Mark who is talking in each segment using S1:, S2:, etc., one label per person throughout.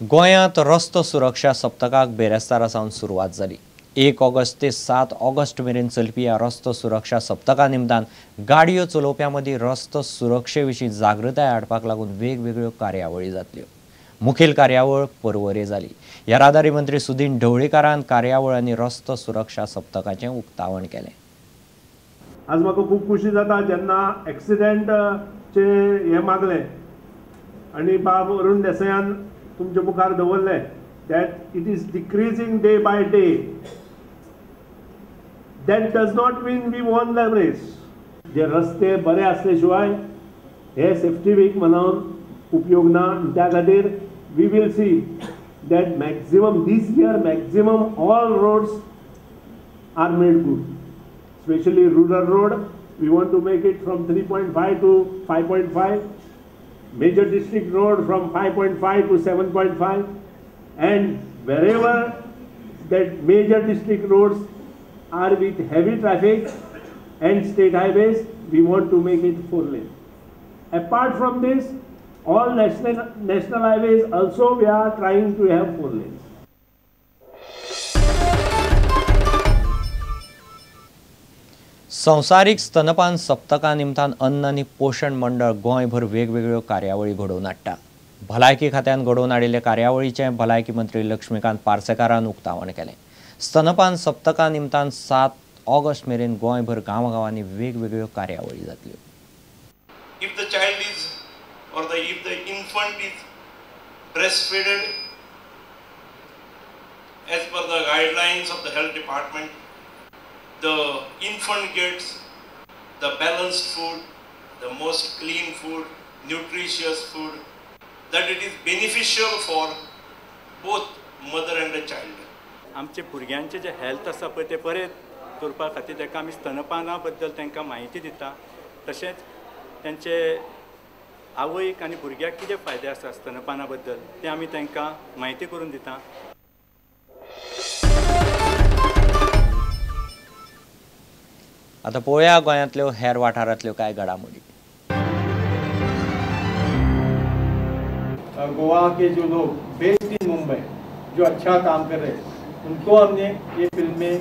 S1: गोंयांत रस्तो सुरक्षा सप्तकाक बेरेस्तारा सावन सुरवात जाली. 1 ऑगस्ट ते 7 ऑगस्ट मेरेन चलपी ह्या रस्तो सुरक्षा सप्तका निमतान गाडयो चलोवप्यां मदीं रस्तो सुरक्षे विशीं जागृताय हाडपाक लागून वेगवेगळ्यो कार्यावळी जातल्यो. मुखेल कार्यावळ पर्वरे जाली. येरादारी मंत्री सुदीन ढवळीकारान कार्यावळ आनी रस्तो सुरक्षा सप्तकाचें उक्तावण केलें.
S2: आज म्हाका खूब खुशी जाता जेन्ना एक्सिडेंटचे हें मागलें आनी बाब अरुण देसायान तुमच्या मुखार दवरलें that it is decreasing day by day. That does not mean we won the race. जे रस्ते बरे आसले शिवाय हे सेफ्टी वीक मनोवन उपयोग ना. त्या खातीर we will see that maximum this year maximum all roads are made good, specially rural road. We want to make it from 3.5 to 5.5, major district road from 5.5 to 7.5, and wherever that major district roads are with heavy traffic and state highways, we want to make it 4 lane. Apart from this, all national highways also we are trying to have 4 lanes.
S1: संवसारीक स्तनपान सप्तका निमतान अन्न आनी पोशण मंडळ गोंयभर वेगवेगळ्यो कार्यावळी घडोवन हाडटा. भलायकी खात्यान घडोवन हाडिल्ले कार्यावळीचें भलायकी मंत्री लक्ष्मीकांत पार्सेकारान उक्तावण केलें. स्तनपान सप्तका निमतान 7 ऑगस्ट मेरेन गोंयभर गांवागांवांनी वेगवेगळ्यो कार्यावळी जातल्यो.
S3: If the child is or the if the infant is breastfeeded as per the guidelines of the health department, the infant gets the balanced food, the most clean food, nutritious food, that it is beneficial for both mother and the child.
S4: आमचे भुरग्यांचे जे health आसा पळय ते बरें दवरपा खातीर तांकां आमी स्तनपाना बद्दल तांकां म्हायती दिता. तशेंच तांचे आवयक आनी भुरग्याक कितें फायदे आसा स्तनपाना बद्दल ते आमी तांकां म्हायती करून दिता.
S1: आतां पळोवया गोंयांतल्यो हेर वाठारांतल्यो कांय घडामोडी.
S5: गोवा के जो लोग बेस्ड इन मुंबई जो अच्छा काम कर रहे हैं उनको हमने ये फिल्म में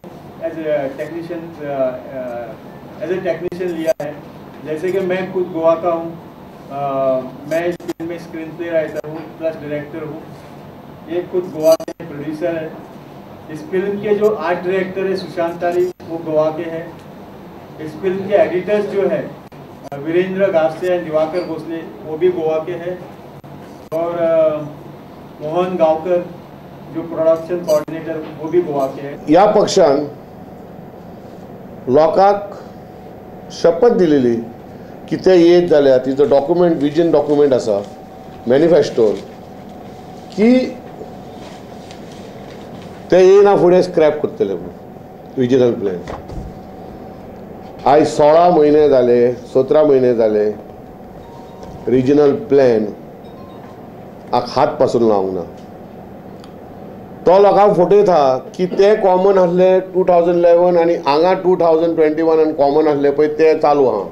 S5: एज ए टेक्नीशियन लिया है. जैसे कि मैं खुद गोवा का हूँ, मैं इस फिल्म में स्क्रीन प्ले राइटर हूँ प्लस डायरेक्टर हूँ. ये खुद गोवा के प्रोड्यूसर है. इस फिल्म के जो आर्ट डायरेक्टर है सुशांत तारी, वो गोवा के हैं. इस फिल्म के एडिटर्स जो है वीरेंद्र गावसे एंड दिवाकर भोसले, वो भी गोवा के हैं. और मोहन गावकर जो प्रोडक्शन कोऑर्डिनेटर, वो भी गोवा के हैं.
S6: या पक्षान लोकांक शपथ दिलेली की ते येत जाल्यार तिचो डॉक्युमेंट, विजन डॉक्युमेंट आसा मॅनिफेस्टो, की ते येयना फुडें स्क्रॅप करतले म्हणून रिजनल प्लॅन. आयज 16 म्हयने जाले, 17 म्हयने जाले, रिजनल प्लॅन हात पासून लावंक ना. तो लोकांक फटयता की ते कॉमन आसले 2011 आनी हांगा 2021 आनी कॉमन आसले पळय ते चालू आहा.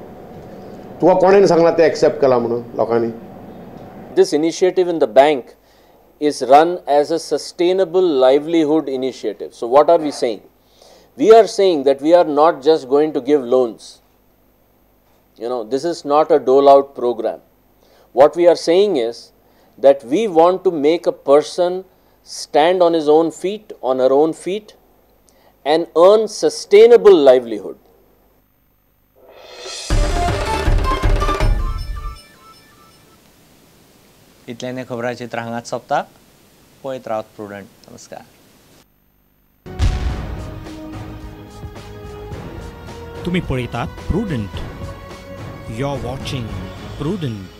S6: तुका कोणेन सांगलां ते एक्सेप्ट केला म्हणून लोकांनी?
S7: This initiative in the bank is run as a sustainable livelihood initiative. So what are we saying? We are saying that we are not just going to give loans. You know, this is not a dole out program. What we are saying is that we want to make a person stand on his own feet, on her own feet, and earn sustainable livelihood.
S1: इतल्याने खबराचित्र हांगाच सोंपता. पळयत रावत prudent. नमस्कार.
S8: तुम्ही पळयतात Prudent. You are watching Prudent.